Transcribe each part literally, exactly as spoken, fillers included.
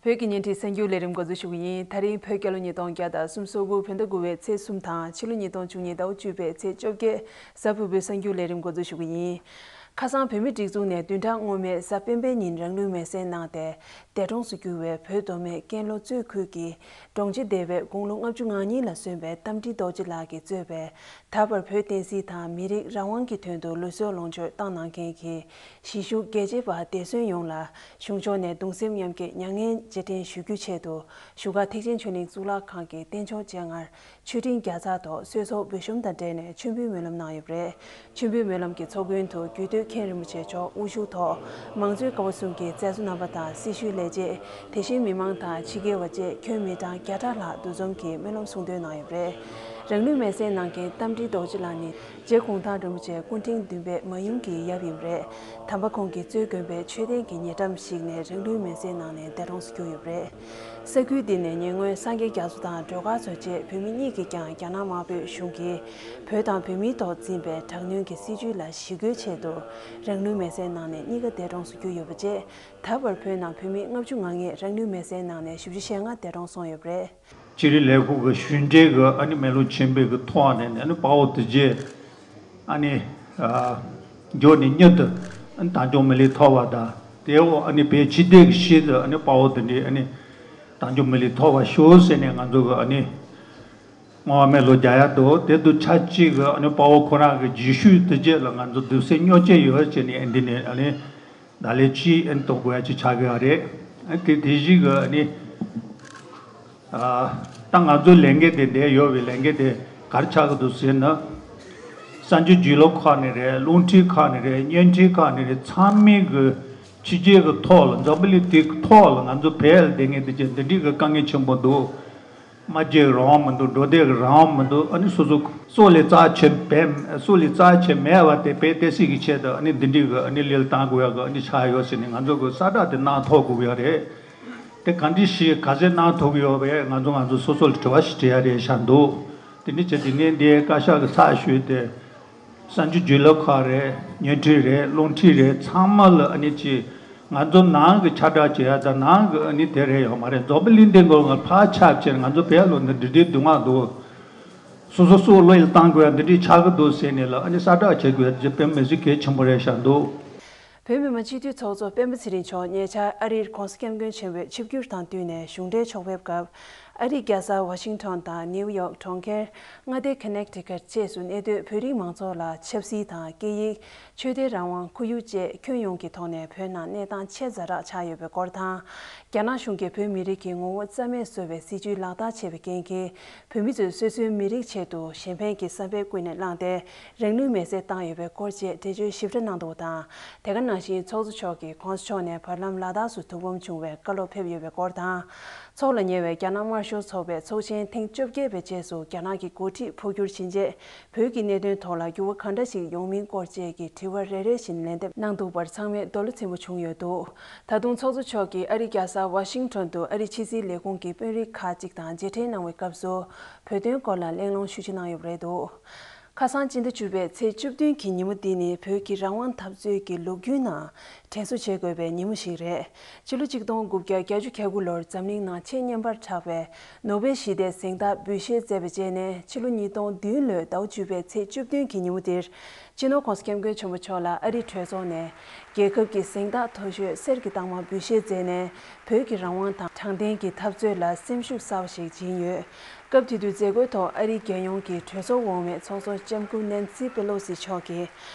བོད་ཀྱི་བརྙན་འཕྲིན་གསར་འགྱུར་ལས་རིམ་འགོ་འཛུགས་ཞུ་གི་ཡིན། ད་རིང་བོད་རྒྱལ་ལོ་ཉིས་སྟོང་བརྒྱ་དང་སུམ་ཅུ་སོ་དགུ་བོད་ཟླ་དགུ་པའི་ཚེས་གསུམ་དང་ཕྱི་ལོ་ཉིས་སྟོང་བཅུ་གཉིས་ཟླ་བ་བཅུ་པའི་ཚེས་བཅོ་བརྒྱད་གཟའ་ཕུར་བུའི་གསར་འགྱུར་ལས་རིམ་འགོ་འཛུགས་ཞུ་གི་ཡིན། ཁ་སང་བོད་མིའི་སྒྲིག་འཛུགས་ནས་བདུན་ཕྲག་སྔོན་མའི་གཟའ་སྤེན་པའི་ཉིན་རང་ལུས་མེར་སྲེག་གནང་སྟེ། འདས་གྲོངས་སུ་གྱུར་བའི་བོད་མདོ་སྨད་ཀན་ལྷོ་གཙོས་ཁུལ་གྱི་འབྲོང་ཆེ་སྡེ་བའི་དགུང་ལོ་ལྔ་བཅུ་ང་གཉིས་ལ་སོན་པའི་རྟ་མགྲིན་རྡོ་རྗེ་ལགས་ཀྱིས་གཙོས་པའི་ད་བར་བོད་བསྟན་སྲིད་དང་མི་རིགས་རང་དབང་གི་དོན་དུ་ལུས་སྲོག་ལོངས་སྤྱོད་བཏང་གནང་མཁན་གྱི་གཞིས་བཞུགས་རྒྱལ་གཅེས་པ་འདས་གསོན་ཡོངས་ལ་གཞུང་ཕྱོགས་ནས་གདུང་སེམས་མཉམ་སྐྱེད་མྱ་ངན་རྗེས་དྲན་ཞུ་རྒྱུའི་ཆེད་དུ་བཞུགས་སྒར་ཐེག་ཆེན་ཆོས་གླིང་གཙུག་ལག་ཁང་གི་རྟེན་མཆོག་སྤྱན་སྔར་མཆོད་སྤྲིན་བརྒྱ་རྩ་ཐོག་གསོལ་ཚོགས་འབུལ་གཤོམ་དང་འབྲེལ་ནས་མཆོད་འབུལ་སྨོན་ལམ་གནང་ཡོད་པ་རེད། མཆོད་འབུལ་སྨོན་ལམ་གྱི་ཚོགས་མགོན་དུ་རྒྱུད་སྟོད་མཁན་རིན་པོ་ཆེ་མཆོག་དབུ་བཞུགས་ཐོག་མང་གཙོའི་ཀ་བ་གསུམ་གྱི་མཛད་གཙོ་རྣམ་པ་དང་སྲི་ཞུའི་ལས་བྱེད། དེ་བཞིན་མི་མང་དང་ཕྱི་རྒྱལ་བ་བཅས་ཁྱོན་མི་གྲངས་བརྒྱ་ཕྲག་ལྷག་འདུ་འཛོམས་ཀྱིས་སྨོན་ལམ་གསུང་འདོན་གནང་ཡོད་པ་རེད། རང་ལུས་མེར་སྲེག་གནང་མཁན་རྟ་མགྲིན་རྡོ་རྗེ་ལགས་ནི་རྗེ་གུང་ཐང་རིན་པོ་ཆེ་སྐུ་ཕྲེང་བདུན་པའི་མ་ཡུམ་གྱི་ཡབ་ཡིན་པ་རེད། དམ་པ་ཁོང་གིས་གཙོས་དགོན་པའི་མཆོད་རྟེན་གྱི་ཉེ་འགྲམ་ཞིག་ནས་རང་ལུས་མེར་སྲེག་གནང་ནས་འདས་གྲོངས་སུ་གྱུར་ཡོད་པ་རེད། ས་ཁུལ་འདི་ནས་ཉེ་སྔོན་སངས་རྒྱས་རྒྱ་མཚོ་དང་སྒྲོལ་དཀར་མཚོ་བཅས་བོད་མི་གཉིས་ཀྱིས་ཀྱང་རྒྱ་ནག་དམར་པོས་གཞུང་གིས་བོད་དང་བོད་མིའི་ཐོག་འཛིན་པའི་དྲག་གནོན་གྱི་སྲིད་བྱུས་ལ་ཞི་རྒོལ་ཆེད་དུ་རང་ལུས་མེར་སྲེག་གནང་ནས་གཉིས་ཀ་འདས་གྲོངས་སུ་གྱུར་ཡོད་པ་བཅས། ད་བར་བོད་ནང་བོད་མི་ལྔ་བཅུ་ང་ལྔས་རང་ལུས་མེར་སྲེག་གནང་ནས་བཞི་བཅུ་ཞེ་ལྔ་འདས་གྲོངས་སོང་ཡོད་པ་རེད། ཕྱི་དྲིལ་ལས་ཁུངས་ཀྱི་གཞུང་འབྲེལ་གྱི་ཨ་ནི་སྨན་ལུགས་ཆེན་པོའི་གི་ཐོག་ནས་ནི་ཨ་ནི་དཔའ་བོ་དེ་རྗེས་ཨ་ནི་ཨ་མགྱོགས་ནས་མྱུར་དུ་ཨ་ནི་དལ་འབྱོར་མི་ལུས་ཐོབ་པ་དང་། དེའོ་ཨ་ནི་བོད་སྤྱི་བདེ་གི་ཆེད་དུ་ཨ་ནི་དཔའ་བོ་དེ་འདྲའི་ཨ་ནི་དལ་འབྱོར་མི་ལུས་ཐོབ་པ་ཤོག་ཟེར་ནས་ང་ཚོ་གི་ཨ་ནི་བསྔོ་བ་སྨོན་ལམ་རྒྱག་ཡ་འདུག་དེ་དུས་ཆབས་ཅིག་གི་ཨ་ནི་དཔའ་བོ་ཁོ་རང་གི་རྗེས་ཤུལ་དེ་རྗེས་ལ་ང་ཚོ་གདུང་སེམས་མཉམ་སྐྱེད་ཡོད་ཟེར་ནས་ཨ་འདི་ནས་ཨ་ནི། ད་ལས་ཅི་ཨན་གཏོང་དགོས་ཡ་ཅིག་ཆགས་ཀྱི་ཡོད་རེད། ཨ་དེ་དེ་བཞིན་གི་ཨ་ནི་ཨ་ད་ང་ཚོ་ལས་འགན་དེ་འདས་ཡོད་པའི་ལས་འགན་དེ་ག་རེ་ཆགས་ཀྱི་འདུག་ཟེར་ན། གསར་འགྱུར་བརྒྱུད་ལམ་ཁག་ནས་རེད། རླུང་འཕྲིན་ཁག་ནས་རེད། བརྙན་འཕྲིན་ཁག་ནས་རེད། ཚང་མས་གི་ཕྱི་རྒྱལ་གི་ཐོག་ལ་འཛམ་བུ་གླིང་དེ་གི་ཐོག་ལ་ང་ཚོ་བལ་ལ་བསྡད་མཁན་དེ་ཅན་འདི་འདྲའི་གི་དཀའ་ངལ་ཆེན་པོ་འདུག་དམར་རྗེན་རང་དབང་མི་འདུག་འགྲོ་སྡོད་ཀྱི་རང་དབང་མི་འདུག་ཨ་ནི་སོ་སོ་སྲོག་ལས་རྩ་ཆེ་བས་སྲོག་ལས་རྩ་ཆེ་མེད་པ་དེ་བོད་བསྟན་སྲིད་ཀྱི་ཆེད་དུ་ཨ་ནི་འདི་འདྲའི་གི་ཨ་ནི་ལས་ལ་བཏང་དགོས་ཡ་གི་ཨ་ནི་ཆགས་ཡོད་ཟེར་ནས་ང་ཚོ་གི་གསལ་བསྒྲགས་དེ་གནང་ཐུབ་དགོས་ཡ་རེད། དེ་ག་འདྲ་ཞིག་ག་ཚད་གནང་ཐུབ་ཀྱི་ཡོད་པས་ང་ཚོ་ང་ཚོ་སོ་སོ་ལ་དྲི་བ་ཞིག་དྲི་ཡ་རེད་ཤག་འདུག་དེ་འདྲ་བྱས་དེ་ནས་འདི་བཀའ་ཤག་གི་ཚགས་ཞུས་ཏེ། གསར་འགྱུར་བརྒྱུད་ལམ་ཁག་རེད། བརྙན་འཕྲིན་རེད། རླུང་འཕྲིན་རེད། ཚང་མ་ལ་ཨ་ནི་ཅི་ང་ཚོ་ནང་གི་ཁྱབ་བསྒྲགས་བྱེད་ཡ་དང་ནང་གི་ཨ་ནི་དེ་རེད་ཡོད་མ་རེད། འཛམ་བུ་གླིང་འདི་མགོ་ང་ཕར་ཁྱབ་བྱས་ང་ཚོ་བལ་ལོ་འདི་འདི་འདྲའི་སྡུག་བསྔལ་འདུག་སོ་སོ་སྲོག་བློས་བཏང་དགོས་ཡ་འདི་འདྲའི་ཆགས་ཀྱི་འདུག་ཟེར་ནས་ལ་ཨ་ནི་གསལ་བསྒྲགས་བྱེད་དགོས་ཡ་དེ་དཔེ་མི་སྲིད་གལ་ཆེན་པོ་རེད་ཤག་འདུག་བོད་མི་མང་སྤྱི་འཐུས་ཚོགས་གཙོ་སྤེན་པ་ཚེ་རིང་མཆོག་ཉེ་ཆར་ཨ་རིར་༸གོང་ས་༸སྐྱབས་མགོན་ཆེན་པོའི་ཆིབས་བསྒྱུར་དང་བསྟུན་ནས་གཞུང་འབྲེལ་ཕྱོགས་ཕེབས་སྐབས། ཨ་རིའི་རྒྱལ་ས་ཝ་ཤིང་ཊོན་དང་ནིའུ་ཡོག་གྲོང་ཁྱེར་མངའ་སྡེ་ཁ་ནེག་ཊི་ཀཊ་བཅས་སུ་གནས་སྡོད་བོད་རིགས་མང་ཚོགས་ལ་ཆབ་སྲིད་དང་སྐད་ཡིག་ཆོས་དད་རང་དབང་ཁོར་ཡུག་བཅས་ཁྱོན་ཡོངས་ཀྱི་ཐོག་ནས་བོད་ནང་གནས་སྟངས་ཆེས་ཛ་དྲག་ཆགས་ཡོད་པའི་སྐོར་དང་། རྒྱ་ནག་གཞུང་གིས་བོད་མི་རིགས་ཀྱི་ངོ་བོ་རྩ་མེད་བཟོ་བའི་སྲིད་བྱུས་ལག་བསྟར་བྱས་པའི་རྐྱེན་གྱིས་བོད་མི་ཚོས་སོ་སོའི་མི་རིགས་ཆེད་དུ་གཞན་ཕན་གྱི་བསམ་པའི་ཀུན་ནས་བསླངས་ཏེ་རང་ལུས་མེར་སྲེག་བཏང་ཡོད་པའི་སྐོར་བཅས་འགྲེལ་བརྗོད་ཞིབ་ཕྲ་གནང་འདུག་པ་དང་། དེ་ག་ནང་བཞིན་ཚོགས་གཙོ་མཆོག་གིས་༸གོང་ས་མཆོག་ནས་བར་ལམ་ལ་དྭགས་སུ་ཐུགས་ཕམ་བྱུང་བའི་བཀའ་སློབ་ཕེབས་ཡོད་པའི་སྐོར་དང་། ཚོགས་ལ་ཉེ་བའི་རྒྱ་ནག་དམར་ཤོག་ཚོགས་པའི་ཚོགས་ཆེན་ཐེངས་བཅོ་བརྒྱད་པའི་རྗེས་སུ་རྒྱ་ནག་གི་འགོ་ཁྲིད་འཕོ་འགྱུར་ཕྱིན་རྗེས། བོད་ཀྱི་གནད་དོན་ཐོག་ལ་འགྱུར་བ་ག་འདྲ་ཞིག་ཡོང་མིན་སྐོར་བཅས་ཀྱི་དྲི་བ་རེ་རེ་བཞིན་ལན་འདེབས་གནང་འདུག་པར་ཚང་མས་བསྡད་ལོ་ཚིམ་པོ་བྱུང་ཡོད་འདུག་ད་དུང་ཚོགས་གཙོ་མཆོག་གིས་ཨ་རིའི་རྒྱལ་ས་ཝ་ཤིང་ཊོན་དུ་ཨ་རིའི་ཕྱི་སྲིད་ལས་ཁུངས་ཀྱི་དཔོན་རིགས་ཁག་ཅིག་དང་མཇལ་འཕྲད་གནང་བའི་སྐབས་སུ། བོད་དོན་སྐོར་ལ་གླེང་སློང་ཤུགས་ཆེ་གནང་ཡོད་པ་རེད་འདུག་ཁ་སང་སྤྱི་ཟླ་བཅུ་པའི་ཚེས་བཅུ་བདུན་གྱི་ཉིན་མོ་འདི་ནི་བོད་ཀྱི་རང་དབང་འཐབ་རྩོད་ཀྱི་ལོ་རྒྱུས་ནང་དྲན་གསོ་བྱེད་དགོས་པའི་ཉིན་མོ་ཞིག་རེད། ཕྱི་ལོ་གཅིག་སྟོང་དགུ་བརྒྱ་བརྒྱད་ཅུ་གྱ་དགུ་ལོར་འཛམ་གླིང་ནང་ཆེས་སྙན་པར་གྲགས་པའི་ནོ་བེལ་ཞི་བདེའི་གཟེངས་རྟགས་འབུལ་བཞེས་མཛད་པའི་རྗེས་ནས་ཕྱི་ལོ་ཉིས་སྟོང་བདུན་ལོའི་ཟླ་བ་བཅུ་པའི་ཚེས་བཅུ་བདུན་གྱི་ཉིན་མོ་འདིར། སྤྱི་ནོར་༸གོང་ས་༸སྐྱབས་མགོན་ཆེན་པོ་མཆོག་ལ་ཨ་རིའི་གྲོས་ཚོགས་ནས་རྒྱལ་ཁབ་ཀྱི་གཟེངས་རྟགས་མཐོ་ཤོས་གསེར་གྱི་རྟགས་མ་འབུལ་བཞེས་མཛད་ནས། བོད་ཀྱི་རང་དབང་དང་དྲང་བདེན་གྱི་འཐབ་རྩོད་ལ་སེམས་ཤུགས་གསར་བ་ཞིག་སྦྱིན་ཡོད། སྐབས་དེ་དུས་མཛད་སྒོའི་ཐོག་ཨ་རིའི་རྒྱལ་ཡོངས་ཀྱི་གྲོས་ཚོགས་འོག་མའི་ཚོགས་གཙོ་ལྕམ་སྐུ་ནན་སི་པེ་ལོ་སི་མཆོག་གིས།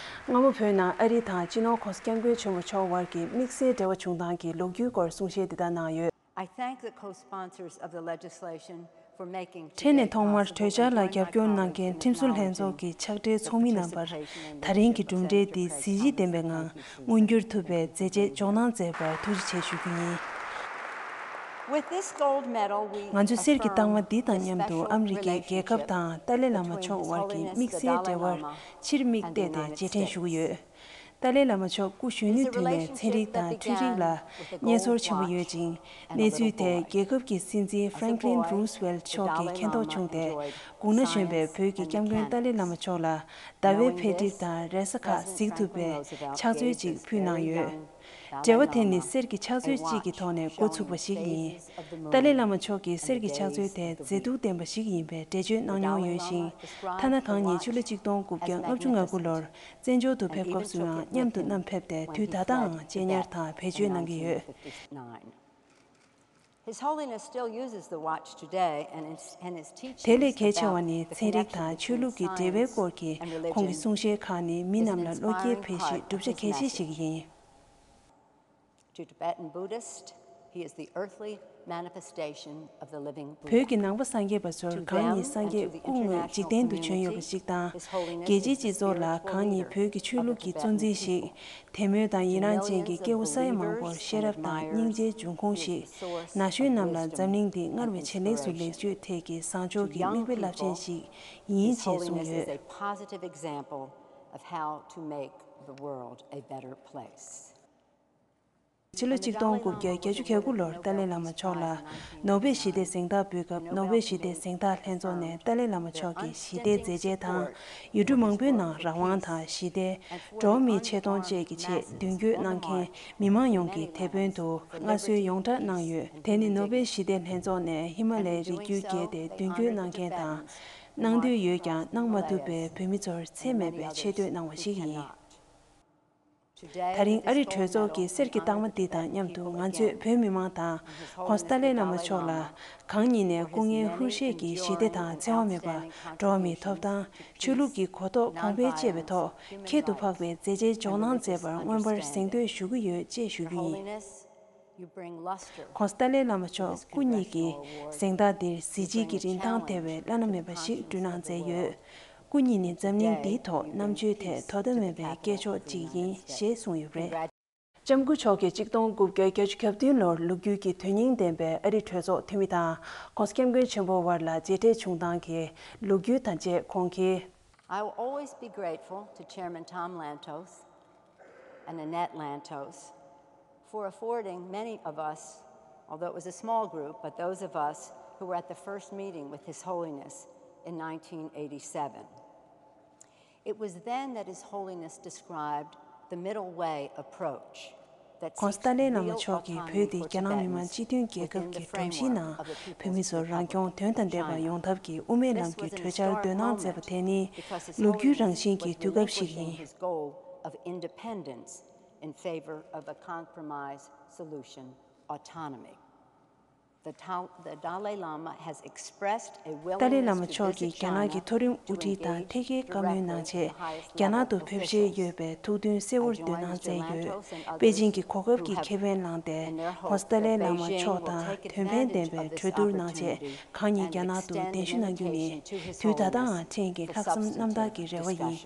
སྔ་མོ་བོད་ནང་ཨ་རི་དང་སྤྱི་ནོར་༸གོང་ས་༸སྐྱབས་མགོན་ཆེན་པོ་མཆོག་དབར་གྱི་དམིགས་བསལ་འབྲེལ་བ་བྱུང་སྟངས་ཀྱི་ལོ་རྒྱུས་སྐོར་གསུང་བཤད་འདི་ལྟར་གནང་ཡོད། I thank the co-sponsors of the legislation for making འཕྲལ་ནས་ཐོག་མར་གྲོས་འཆར་ལ་རྒྱབ་སྐྱོར་གནང་མཁན་ཁྲིམས་བཟོ་ལྷན་ཚོགས་ཀྱི་ཕྱག་སྦྲེལ་ཚོགས་མི་རྣམ་པར་ད་རིང་གི་གྲུབ་འབྲས་འདི་གཟི་བརྗིད་ལྡན་པའི་ངང་མངོན་འགྱུར་ཐུབ་པའི་མཛད་རྗེས་འཇོག་གནང་མཛད་པར་ཐུགས་རྗེ་ཆེ་ཞུ་རྒྱུ་ཡིན། With this gold medal, we ང་ཚོས་གསེར་གྱི་རྟགས་མ་འདི་དང་མཉམ་དུ་ཨ་མི་རི་ཀའི་རྒྱལ་ཁབ་དང་ཏཱ་ལའི་བླ་མ་མཆོག་དབར་གྱི་དམིགས་བསལ་འབྲེལ་བར་ཕྱིར་མིག་བལྟས་ཏེ་རྗེས་དྲན་ཞུ་གི་ཡོད། ཏཱ་ལའི་བླ་མ་མཆོག་སྐུ་གཞོན་ནུའི་དུས་ནས་ཚན་རིག་དང་འཕྲུལ་རིག་ལ་རྙེད་ཚོར་ཆེན་པོ་ཡོད་ཅིང་། གནས་ཚུལ་དེ་རྒྱལ་ཁབ་ཀྱི་སྲིད་འཛིན་ཧྥ་རེང་ཀི་ལིན་རུ་སི་ཝེལ་མཆོག་གིས་མཁྱེན་རྟོགས་བྱུང་སྟེ། དགུང་ན་གཞོན་པའི་བོད་ཀྱི་སྐྱབས་མགོན་ཏཱ་ལའི་བླ་མ་མཆོག་ལ་ཟླ་བའི་འཕེལ་འགྲིབ་དང་རེས་གཟའ་ཁག་གཟིགས་ཐུབ་པའི་ཕྱག་མཛོད་ཅིག་ཕུལ་གནང་ཡོད། འབྲེལ་བ་དེ་ནི་གསེར་གྱི་ཕྱག་མཛོད་ཅིག་གི་ཐོག་ནས་འགོ་ཚུགས་པ་ཞིག་ཡིན། ཏཱ་ལའི་བླ་མ་མཆོག་གིས་གསེར་གྱི་ཕྱག་མཛོད་དེ་མཛེས་སྡུག་ལྡན་པ་ཞིག་ཡིན་པའི་འགྲེལ་བརྗོད་གནང་མྱོང་ཡོད་ཞིང་། ཐ་ན་གང་ཉིད་ཕྱི་ལོ་ཆིག་སྟོང་དགུ་བརྒྱ་ལྔ་བཅུ་ང་དགུ་ལོར་བཙན་བྱོལ་དུ་ཕེབས་སྐབས་སུའང་མཉམ་དུ་བསྣམས་ཕེབས་ཏེ། དུས་ད་ལྟའང་གཅེས་ཉར་དང་བེད་སྤྱོད་གནང་གི་ཡོད། His Holiness still uses the watch today and his, and his teachings about the connection between religion and religion is messy. དེ་ལས་གལ་ཆེ་བ་ནི་ཚན་རིག་དང་ཆོས་ལུགས་ཀྱི་འབྲེལ་བའི་སྐོར་གྱི་ཁོང་གི་གསུང་བཤད་ཁག་ནི་མི་རྣམས་ལ་བློ་སྐྱེད་འཕེལ་གཞི་གྲུབ་ཆ་གལ་ཆེ་ཞིག་ཡིན། To Tibetan Buddhist, he is the earthly manifestation of the living Buddha. བོད་ཀྱི་ནང་པ་སངས་རྒྱས་པ་ཚོར་གང་ཉིད་སངས་རྒྱས་སྐུ་དངོས་འཇིག་རྟེན་དུ་བྱོན་ཡོད་པ་ཞིག་དང་། རྒྱལ་སྤྱིའི་སྤྱི་ཚོགས་ལ་གང་ཉིད་བོད་ཀྱི་ཆོས་ལུགས་ཀྱི་གཙོ་འཛིན་ཞིག་དད་མོས་དང་ཡི་རངས་ཅན་གྱི་སྐྱེ་བོ་ས་ཡ་མང་པོར་ཤེས་རབ་དང་སྙིང་རྗེའི་འབྱུང་ཁུངས་ཤིག་ན་གཞོན་རྣམས་ལ་འཛམ་གླིང་འདི་སྔར་བས་ཇེ་ལེགས་སུ་ལེགས་བཅོས་ཐད་ཀྱི་བཟང་ཕྱོགས་ཀྱི་མིག་དཔེ་རླབས་ཆེན་ཞིག་ཡིན་ཞེས་གསུངས་ཡོད། Positive example of how to make the world a better place. ཕྱི་ལོ་ཆིག་སྟོང་དགུ་བརྒྱ་བརྒྱད་ཅུ་གྱ་དགུ་ལོར་ཏཱ་ལའི་བླ་མ་མཆོག་ལ་ནོ་བེལ་ཞི་བདེ་གཟེངས་རྟགས་ཕུལ་སྐབས། ནོ་བེལ་ཞི་བདེ་གཟེངས་རྟགས་ལྷན་ཚོགས་ནས་ཏཱ་ལའི་བླ་མ་མཆོག་གི་ཞི་བདེའི་མཛད་རྗེས་དང་། ཡུལ་གྲུ་མང་པོའི་ནང་རང་དབང་དང་ཞི་བདེ། འགྲོ་བ་མིའི་ཆེ་མཐོང་བཅས་ཀྱི་ཆེད་མདུན་སྐྱོད་གནང་མཁན་མི་མང་ཡོངས་ཀྱི་དེད་དཔོན་དུ་མངའ་གསོལ་ཡོངས་གྲགས་གནང་ཡོད། དེ་ནི་ནོ་བེལ་ཞི་བདེ་ལྷན་ཚོགས་ནས་ཧི་མ་ལའི་རི་རྒྱུད་བརྒལ་ཏེ་མདུན་སྐྱོད་གནང་མཁན་དང་། གནང་འདོད་ཡོད་ཀྱང་གནང་མ་ཐུབ་པའི་བོད་མི་ཚོར་ཚད་མེད་པའི་ཆེ་བསྟོད་གནང་བ་ཞིག་ཡིན། ད་རིང་ཨ་རི་གྲོས་ཚོགས་ཀྱི་གསེར་གྱི་རྟགས་མ་འདི་དང་མཉམ་དུ་ང་ཚོས་བོད་མི་མང་དང་། ྋགོང་ས་ཏཱ་ལའི་བླ་མ་མཆོག་ལ་གང་ཉིད་ནས་སྐུ་ངལ་ཧུར་བཞེས་ཀྱིས་ཞི་བདེ་དང་འཚེ་བ་མེད་པ། འགྲོ་བ་མིའི་ཐོབ་ཐང་། ཆོས་ལུགས་ཀྱི་གོ་རྟོགས་གོང་འཕེལ་བཅས་པའི་ཐོག་ཁྱད་དུ་འཕགས་པའི་མཛད་རྗེས་འཇོག་གནང་མཛད་པར་མངོན་པར་གཟེངས་བསྟོད་ཞུ་གི་ཡོད་ཅེས་ཞུ་རྒྱུ་ཡིན། ྋགོང་ས་ཏཱ་ལའི་བླ་མ་མཆོག་སྐུ་ཉིད་ཀྱིས་གཟེངས་རྟགས་འདིར་གཟི་བརྗིད་ཀྱི་རིན་ཐང་དེ་བས་བླ་ན་མེད་པ་ཞིག་སྤྲོད་གནང་མཛད་ཡོད། སྐུ་ཉིད་ནི་འཛམ་གླིང་འདིའི་ཐོག་རྣམ་དཔྱོད་ཐད་དོ་ཟླ་མེད་པའི་སྐྱེས་མཆོག་ཅིག་ཡིན་ཞེས་གསུངས་ཡོད་པ་རེད། ལྕམ་སྐུ་མཆོག་གིས་ཆིག་སྟོང་དགུ་བརྒྱ་བརྒྱད་ཅུ་གྱ་བདུན་ལོར་ལོ་རྒྱུས་ཀྱི་དོན་སྙིང་ལྡན་པའི་ཨ་རི་གྲོས་ཚོགས་འཐུས་མི་དང་ྋགོང་ས་ྋསྐྱབས་མགོན་ཆེན་པོ་དབར་ལ་མཇལ་འཕྲད་བྱུང་སྟངས་ཀྱི་ལོ་རྒྱུས་དང་བཅས་ཁོང་གིས། I will always be grateful to Chairman Tom Lantos and Annette Lantos for affording many of us, although it was a small group, but those of us who were at the first meeting with His Holiness in nineteen eighty-seven. It was then that His Holiness described the middle way approach that seeks real autonomy for Tibetans within the framework of the People's Republic of China. ༧གོང་ས་ཏཱ་ལའི་བླ་མ་མཆོག་གིས་བོད་འདི་རྒྱ་ནག་མི་དམངས་སྤྱི་མཐུན་རྒྱལ་ཁབ་ཀྱི་གྲུབ་གཞི་ནང་བོད་མི་ཚོར་རང་སྐྱོང་དོན་དང་ལྡན་པ་ཡོང་ཐབས་ཀྱི་དབུ་མའི་ལམ་གྱི་གྲོས་འཆར་འདོན་གནང་མཛད་པ་དེ་ནི་ལོ་རྒྱུས་རང་བཞིན་གྱི་དུས་སྐབས་ཤིག་ཡིན། In favor of a compromise solution, autonomy. The Tal- the Dalai Lama has expressed a ཏཱ་ལའི་བླ་མ་willingness to མཆོག་གིས་visit རྒྱ་ནག་གི་མཐོ་China རིམ་དབུ་to ཁྲིད་དང་ཐད་engage ཀའི་བཀའ་མོལ་གནང་directly with the ཆེད་highest རྒྱ་ནག་ཏུ་level ཕེབས་བཞེས་ཡོད་officials. པའི་ཐུགས་འདུན་གསལ་བོར་འདོན་གནང་མཛད་ཡོད། པེ་ཅིང་གིས་གོ་སྐབས་ཀྱི་ཁེ་ཕན་བླངས་ཏེ་ྋགོང་ས་ཏཱ་ལའི་བླ་མ་མཆོག་དང་དོན་ཕན་ལྡན་པའི་གྲོས་བསྡུར་གནང་ཆེད་གང་ཉིད་རྒྱ་ནག་ཏུ་གདན་ཞུ་གནང་རྒྱུ་ནི་དུས་ད་ལྟའང་ཕྲན་གྱི་ལྷག་བསམ་རྣམ་དག་གི་རེ་བ་ཡིན།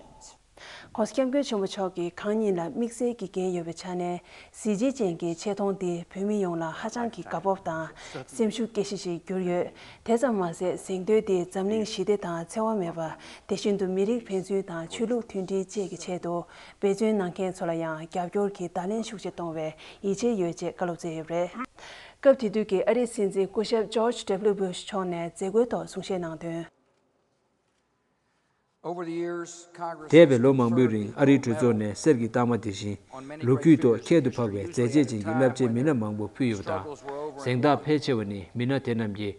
ྋགོང་ས་ྋསྐྱབས་མགོན་ཆེན་པོ་མཆོག་གིས་གང་ཉིད་ལ་དམིགས་བསལ་གྱི་འགན་ཡོད་པའི་ཆ་ནས་གཟི་བརྗིད་ཅན་གྱི་ཆེ་མཐོང་འདིས་བོད་མི་ཡོངས་ལ་ཧ་ཅང་གི་དགའ་སྤོབས་དང་སེམས་ཤུགས་སྐྱེད་གཞི་ཞིག་གྱུར་ཡོད། དེ་ཙམ་མ་ཟད་གཟེངས་བསྟོད་འདིས་འཛམ་གླིང་ཞི་བདེ་དང་འཚེ་བ་མེད་པ། དེ་བཞིན་དུ་མི་རིགས་ཕན་ཚུན་དང་ཆོས་ལུགས་མཐུན་སྒྲིལ་བཅས་ཀྱི་ཆེད་དུ་འབད་བརྩོན་གནང་མཁན་ཚོ་ལ་ཡང་རྒྱབ་སྐྱོར་གྱི་བརྡ་ལན་ཤུགས་ཆེ་གཏོང་བའི་ཡིད་ཆེས་ཡོད་ཅེས་བཀའ་སློབ་སྩལ་ཡོད་པ་རེད། སྐབས་དེ་དུས་ཀྱི་ཨ་རིའི་སྲིད་འཛིན་སྐུ་ཞབས་ཇོརྗ་ཌབ་ལིའུ་བྷུ་ཤ་མཆོག་ནས་མཛད་སྒོའི་ཐོག་གསུང་བཤད་གནང་དོན། འདས་པའི་ལོ་མང་པོའི་རིང་ཨ་རིའི་གྲོས་ཚོགས་ནས་གསེར་གྱི་རྟགས་མ་དེ་བཞིན་ལོ་རྒྱུས་ཐོག་ཁྱད་དུ་འཕགས་པའི་མཛད་རྗེས་ཅན་གྱི་རླབས་ཆེན་མི་སྣ་མང་པོ་ཕུལ་ཡོད་པ་དང་། གཟེངས་རྟགས་ཕལ་ཆེ་བ་ནི་མི་སྣ་དེ་རྣམས་ཀྱིས་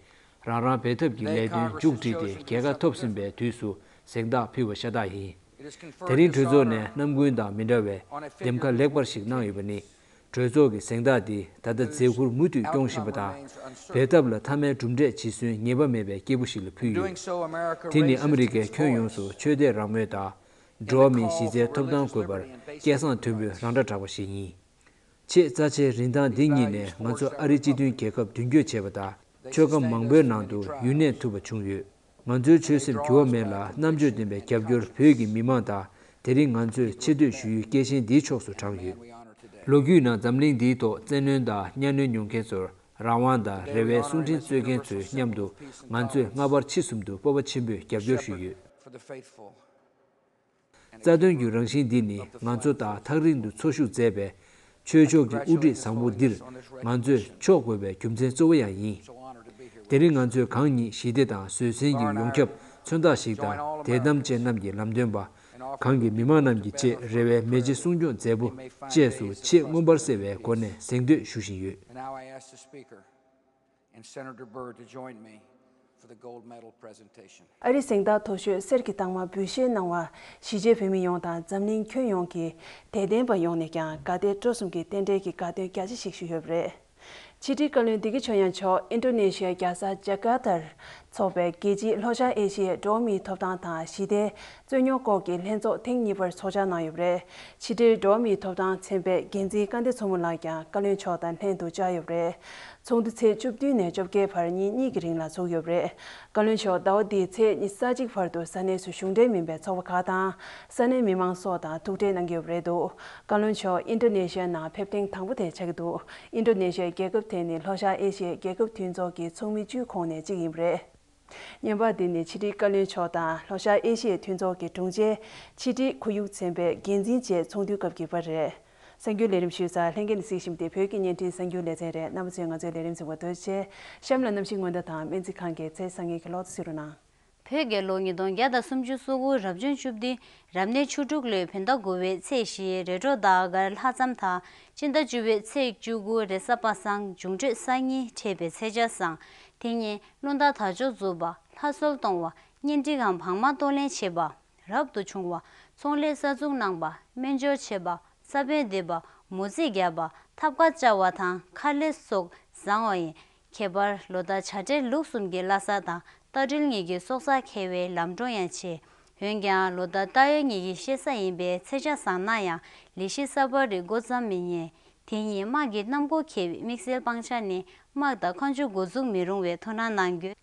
རང་རང་འབད་འཐབ་ཀྱི་ལས་དོན་མཇུག་བསྒྲིལ་ཏེ་རྒྱལ་ཁ་ཐོབ་ཟིན་པའི་དུས་སུ་གཟེངས་རྟགས་ཕུལ་བ་ཤ་སྟག་ཡིན། དེ་རིང་གྲོས་ཚོགས་ནས་རྣམ་ཀུན་དང་མི་འདྲ་བའི་འདེམས་ཁ་ལེགས་པར་ཞིག་གནང་ཡོད་པ་ནི། གྲོས་ཚོགས་ཀྱི་གཟེངས་རྟགས་འདི་ད་ལྟ་མཛད་ཁུར་མུ་མཐུད་སྐྱོང་བཞིན་པ་དང་། འབད་འཐབ་ལ་མཐའ་མའི་གྲུབ་འབྲས་ཇི་སོན་ངེས་པ་མེད་པའི་སྐྱེས་བུ་ཞིག་ལ་ཕུལ་ཡོད། དེ་ནི་ཨ་མི་རི་ཀའི་ཁྱོན་ཡོངས་སུ་ཆོས་དད་རང་མོས་དང་། འགྲོ་བ་མིའི་གཞི་རྩའི་ཐོབ་ཐང་དགོས་པར་སྐལ་བཟང་མཐོན་པོའི་རང་སྒྲ་བསྒྲགས་པ་ཞིག་ཡིན། ཆེས་རྩ་ཆེའི་རིན་ཐང་འདི་གཉིས་ནས་ང་ཚོ་ཨ་རི་སྤྱི་མཐུན་རྒྱལ་ཁབ་མདུན་སྐྱོད་བྱས་པ་དང་། ཆོལ་ཁ་མང་པོའི་ནང་དུ་ཡུན་གནས་ཐུབ་པ་བྱུང་ཡོད། ང་ཚོའི་ཆོད་སེམས་འགྱུར་བ་མེད་ལ་རྣམ་དཔྱོད་ལྡན་པའི་རྒྱབ་སྐྱོར་བོད་ཀྱི་མི་མང་དང་དེ་རིང་ང་ཚོས་ཆེ་བསྟོད་ཞུ་ཡུལ་སྐྱེས་ཆེན་འདིའི་ཕྱོགས་སུ་དྲངས་ཡོད། ལོ་རྒྱུས་ནང་འཛམ་གླིང་འདིའི་ཐོག་བཙན་གནོན་དང་གཉའ་གནོན་མྱོང་མཁན་ཚོར་རང་དབང་དང་རེ་བའི་གསུང་འཕྲིན་སྩོལ་མཁན་ཚོའི་མཉམ་དུ་ང་ཚོས་སྔ་བར་ཕྱི་གསུམ་དུ་སྤོབས་པ་ཆེན་པོས་རྒྱབ་སྐྱོར་ཞུས་ཡོད། རྩ་དོན་གྱི་རང་བཞིན་འདི་ནི་ང་ཚོ་དང་ཐག་རིང་དུ་འཚོ་བཞུགས་མཛད་པའི་ཆོས་ཕྱོགས་ཀྱི་དབུ་ཁྲིད་བཟང་པོ་འདིར་ང་ཚོས་ཕྱོགས་དགོས་པའི་རྒྱུ་མཚན་གཙོ་བོ་ཡང་ཡིན། དེ་རིང་ང་ཚོས་གང་ཉིད་ཞི་བདེ་དང་བཟོད་བསྲན་གྱི་ཡོངས་ཁྱབ་མཚོན་རྟགས་ཤིག་དང་དད་དམ་ཅན་རྣམས་ཀྱི་ལམ་སྟོན་པ། གང་གི་མི་མང་རྣམས་ཀྱི་ཆེད་རེ་བའི་མེ་ལྕེ་སྲུང་སྐྱོང་མཛད་པོ་བཅས་སུ་ཆེས་མངོན་པར་གསལ་བའི་སྒོ་ནས་གཟེངས་བསྟོད་ཞུ་བཞིན་ཡོད། And now I ask the Speaker and Senator Byrd to join me for the gold medal presentation. ཨ་རིའི་གཟེངས་རྟགས་མཐོ་ཤོས་གསེར་གྱི་རྟགས་མ་འབུལ་བཞེས་གནང་བར་གཞིས་བྱེས་བོད་མི་ཡོངས་དང་འཛམ་གླིང་ཁྱོན་ཡོངས་ཀྱི་དད་ལྡན་པ་ཡོངས་ནས་ཀྱང་དགའ་དད་སྤྲོ་གསུམ་གྱི་རྟེན་འབྲེལ་གྱི་དགའ་སྟོན་རྒྱ་ཆེ་ཞིག་ཞུས་ཡོད་པ་རེད། ཕྱི་དྲིལ་བཀའ་བློན་བདེ་སྐྱིད་ཆོས་དབྱངས་མཆོག་ཨིན་ཌོ་ནེ་ཤི་ཡའི་རྒྱལ་ས་ཇ་ཀར་ཏར་འཚོགས་པའི་རྒྱལ་སྤྱིའི་ལྷོ་ཤར་ཨེ་ཤི་ཡའི་འགྲོ་བ་མིའི་ཐོབ་ཐང་དང་ཞི་བདེའི་རྩོད་རྙོག་སྐོར་གྱི་ལྷན་ཚོགས་ཐེངས་གཉིས་པར་ཚོགས་བཅར་གནང་ཡོད་པ་རེད། ཕྱི་དྲིལ་འགྲོ་བ་མིའི་ཐོབ་ཐང་ཚན་པའི་འགན་འཛིན་སྐལ་ལྡན་མཚོ་མོ་ལགས་ཀྱང་བཀའ་བློན་མཆོག་དང་ལྷན་དུ་བཅར་ཡོད་པ་རེད། ཚོགས་འདུ་ཚེས་བཅུ་བདུན་ནས་བཅོ་བརྒྱད་བར་ཉིན་གཉིས་ཀྱི་རིང་ལ་ཚོགས་ཡོད་པ་རེད། བཀའ་བློན་མཆོག་ཟླ་བ་འདིའི་ཚེས་ཉི་ཤུ་རྩ་གཅིག་བར་དུ་ས་གནས་སུ་གཞུང་འབྲེལ་མིན་པའི་ཚོགས་པ་ཁག་དང་ས་གནས་མི་མང་སོགས་དང་ཐུག་འཕྲད་གནང་གི་ཡོད་པ་རེད་འདུག་བཀའ་བློན་མཆོག་ཨིན་ཌོ་ནེ་ཤི་ཡ་ནང་ཕེབས་ཐེངས་དང་པོ་དེ་ཆགས་ཀྱི་འདུག་ཨིན་ཌོ་ནེ་ཤི་ཡའི་རྒྱལ་ཁབ་དེ་ནི་ལྷོ་ཤར་ཨེ་ཤི་ཡའི་རྒྱལ་ཁབ་མཐུན་ཚོགས་ཀྱི་ཚོགས་མི་བཅུའི་ཁོངས་ནས་གཅིག་ཡིན་པ་རེད། བརྙན་པར་འདི་ནི་ཕྱི་དྲིལ་བཀའ་བློན་མཆོག་དང་ལྷོ་ཤར་ཨེ་ཤི་ཡའི་མཐུན་ཚོགས་ཀྱི་དྲུང་ཆེ་ཕྱི་དྲིལ་ཁོར་ཡུག་ཚན་པའི་འགན་འཛིན་བཅས་ཚོགས་འདུའི་སྐབས་ཀྱི་པར་རེད། གསར་འགྱུར་ལས་རིམ་ཞུས་ས་ལྷན་རྒྱས་ནས་གཟིགས་བཞིན་པ་དེ་བོད་ཀྱི་བརྙན་འཕྲིན་གསར་འགྱུར་ལེ་ཚན་རེད། རྣམ་པ་ཚོས་ང་ཚོའི་ལས་རིམ་གཟིགས་པར་ཐུགས་རྗེ་ཆེ། གཤམ་ལ་གནམ་གཤིས་སྔོན་བརྡ་དང་སྨན་རྩིས་ཁང་གི་ཚེས་བཟང་ངན་གྱི་གློག་བརྡ་གཟིགས་རོགས་གནང་། བོད་རྒྱལ་ལོ་ཉིས་སྟོང་བརྒྱ་དང་སུམ་ཅུ་སོ་དགུ་རབ་བྱུང་བཅུ་བདུན་རབ་གནས་ཆུ་འབྲུག་ལོའི་བོད་ཟླ་དགུ་པའི་ཚེས་བཞི་རེས་གྲོགས་ཟླ་སྐར་ལྷག་ཙམ་དང་སྤྱི་ཟླ་བཅུ་པའི་ཚེས་བཅུ་དགུ་རེས་གཟའ་པ་སངས་འབྱུང་འཕྲོད་གསར་རྙིང་འཕྲད་པའི་ཚེས་ཆ་བཟང་། དེ་ཉིན་རླུང་རྟ་དར་ལྕོག་འཛུགས་པ། ལྷ་གསོལ་གཏོང་བ། གཉེན་སྒྲིག་གམ་བག་མ་གཏོང་ལེན་བྱེད་པ། རབ་ཏུ་བྱུང་བ། ཚོང་ལས་གསར་འཛུགས་གནང་བ། སྨན་སྦྱོར་བྱེད་པ། ས་བོན་འདེབས་པ། མོ་རྩིས་བརྒྱབ་པ། ཐབ་ཀ་བཅའ་བ་དང་ཁ་ལས་སོགས་བཟང་བ་ཡིན། ཁྱད་པར་ལོ་ཟླ་བྱ་སྤྲེལ་ལུག་གསུམ་གྱི་བླ་གཟའ་དང་རྟ་སྦྲུལ་གཉིས་ཀྱི་སྲོག་གཟའ་འཁེལ་བའི་ལམ་འགྲོ་ཡང་ཆེ། འོན་ཀྱང་ལོ་ཟླ་རྟ་ཡོས་གཉིས་ཀྱི་གཤེད་གཟའ་ཡིན་པས་ཚེས་ཆ་བཟང་ན་ཡང་ལས་གཞི་གསར་པ་རིགས་འགོ་བརྩམ་མི་ཉན། དེ་ཉིན་དམག་གི་གནམ་སྒོ་ཁེལ་བའི་དམིགས་བསལ་སྤང་བྱ་ནི་དམག་དང་མཁའ་མཆོག་འགོ་འཛུགས་མི་རུང་བའི་ཐུགས་སྣང་གནང་རྒྱུ།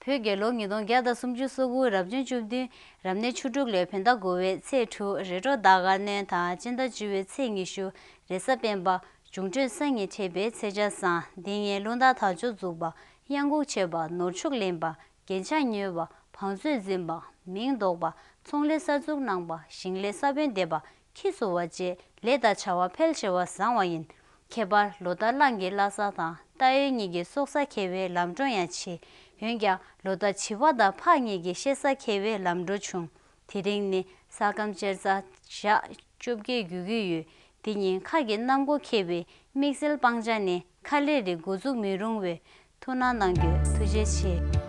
བོད་རྒྱལ་ལོ་ཉིས་སྟོང་བརྒྱ་དང་སུམ་ཅུ་སོ་དགུ་རབ་བྱུང་བཅུ་བདུན་རབ་གནས་ཆུ་འབྲུག་ལོའི་བོད་ཟླ་དགུ་པའི་ཚེས་དྲུག་རེས་གྲོགས་ཟླ་སྐར་སྣོན་དང་སྤྱི་ཟླ་བཅུ་པའི་ཚེས་ཉི་ཤུ་རེས་གཟའ་སྤེན་པ་འབྱུང་འཕྲོད་གསར་རྙིང་འཕྲད་པའི་ཚེས་ཆ་བཟང་། འདི་ཉིན་རླུང་རྟ་དར་ལྕོག་འཛུགས་པ། གཡང་འགུགས་བྱེད་པ། ནོར་ཕྱུགས་ལེན་པ། རྒྱན་ཆ་ཉོས་པ། བང་མཛོད་འཛིན་པ། མིང་འདོགས་པ། ཚོང་ལས་གསར་འཛུགས་གནང་བ། ཞིང་ལས་ས་བོན་འདེབས་པ། ཁྱི་གསོ་བ་བཅས་ལས་དང་བྱ་བ་ཕལ་ཆེ་བ་བཟང་བ་ཡིན། ཁྱད་པར་ལོ་ཟླ་གླང་གི་བླ་གཟའ་དང་རྟ་ཡོས་གཉིས་ཀྱི་སྲོག་གཟའ་འཁེལ་བའི་ལམ་འགྲོ་ཡང་ཆེ། འོན་ཀྱང་ལོ་ཟླ་བྱི་བ་དང་ཕག་གཉིས་ཀྱི་གཤེད་གཟའ་འཁེལ་བའི་ལམ་འགྲོ་བྱུང་། དེ་རིང་ནི་ས་ཁམས་གཅེར་གཟའ་ཞག་བཅོ་བརྒྱད་རྒྱུག་གི་ཡོད། དེ་ཉིན་མཁའ་གི་གནམ་སྒོ་ཁེལ་བའི་དམིགས་བསལ་སྤང་བྱ་ནི་མཁའ་ལས་རིགས་འགོ་འཛུགས་མི་རུང་བས་ཐུགས་སྣང་གནང་རྒྱུ། ཐུགས་རྗེ་ཆེ།